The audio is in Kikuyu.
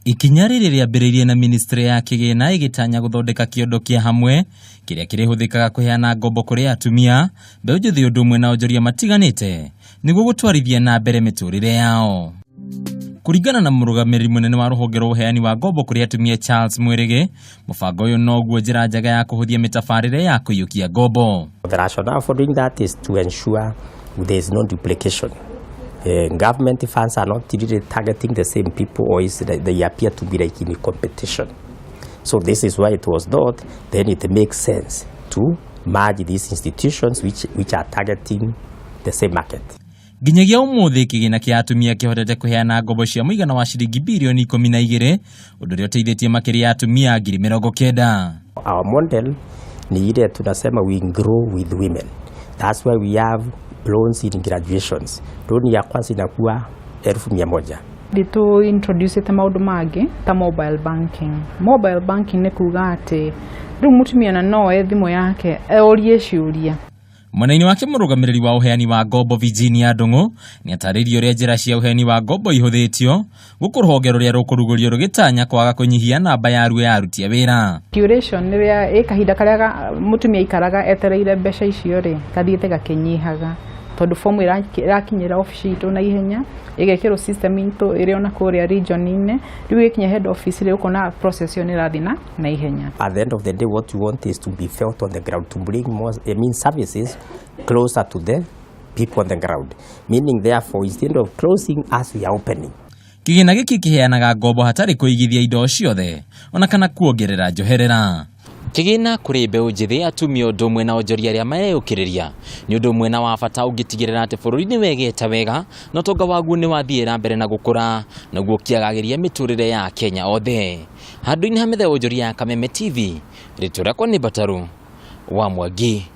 Ikinya rĩrĩ rĩambĩrĩirie na ministry ya kĩgĩna ĩgĩtanya gũthondeka kĩondo kĩa hamwe kĩrĩa kĩrĩhũthĩkaga kũheana ngombo kũrĩ atumia, mbeũ njĩthĩ ũndũ ũmwe na onjoria matiganĩte nĩguo gũtwarithia na mbere mĩtũrĩre yao. Kũringana na mũrũgamĩrĩri mũnene wa rũhonge rwa ũheani wa ngombo kũrĩ atumia Charles Mwĩrĩgĩ, mũbango ũyũ noguo njĩra njega ya kũhũthia mĩtabarĩre ya kũiyũkia ngombo. The rationale for doing that is to ensure there is no duplication. Government funds are not really targeting the same people, or is they appear to be like in competition. So this is why it was thought then it makes sense to merge these institutions which are targeting the same market. Nginyagia ũmũthĩ, kĩgĩna kĩa atumia kĩhotete kũheana ngombo cia mũigana wa ciringi birioni 12, ũndũ ũrĩa ũteithĩtie makĩria ya atumia 90,000. Our model ni ile tunasema we grow with women. That's why we have loans in graduations. Loan ya kwanza inakuwa 100,000. Nditũ introducete maũndũ mangĩ ta mobile banking. Mobile banking nĩ kuga atĩ rĩu mũtumia na no oe thimũ yake orie ciũria. Mwena-inĩ wake, mũrũgamĩrĩri wa ũheani wa ngombo Virginia Ndung'u nĩ atarĩirie ũrĩa njĩra cia ũheani wa ngombo ihũthĩtio gũkũ rũhonge rũrĩa rũkũrugũrio rũgĩtanya kwaga kũnyihia namba ya ruo ya aruti a wĩra. Duration rĩrĩa ĩ kahinda karĩa mũtumia aikaraga etereire mbeca icio rĩ, gathiĩte gakĩnyihaga tondũ fomu ĩrakinyĩra obici itũ na ihenya, ĩgekĩrwo system itũ ĩrĩ ona kũrĩa region-inĩ. Rĩu ĩkinya head office rĩ, ũkona process ĩyo nĩ ĩrathiĩ na ihenya. At the end of the day, what we want is to be felt on the ground, to bring more, I mean, services closer to the people on the ground. Meaning, therefore, instead of closing as we are opening. Kĩgĩna gĩkĩ kĩheanaga ngombo hatarĩ kũigithia indo ciothe ona kana kuongerera njoherera. Kĩgĩna kũrĩ mbeũ njĩthĩ, atumia ũndũ ũmwe na onjoria arĩa mareyũkĩrĩria nĩ ũndũ ũmwe na wa bata ũngĩtigĩrĩra atĩ bũrũri nĩ wegeta wega na ũtonga waguo nĩ wathiĩ na mbere na gũkũra naguo ũkĩagagĩria mĩtũrĩre ya Kenya othe. Handũ-inĩ ha metha ya onjoria ya Kameme TV, rĩtwa rĩakwa nĩ Mbataru wa Mwangi.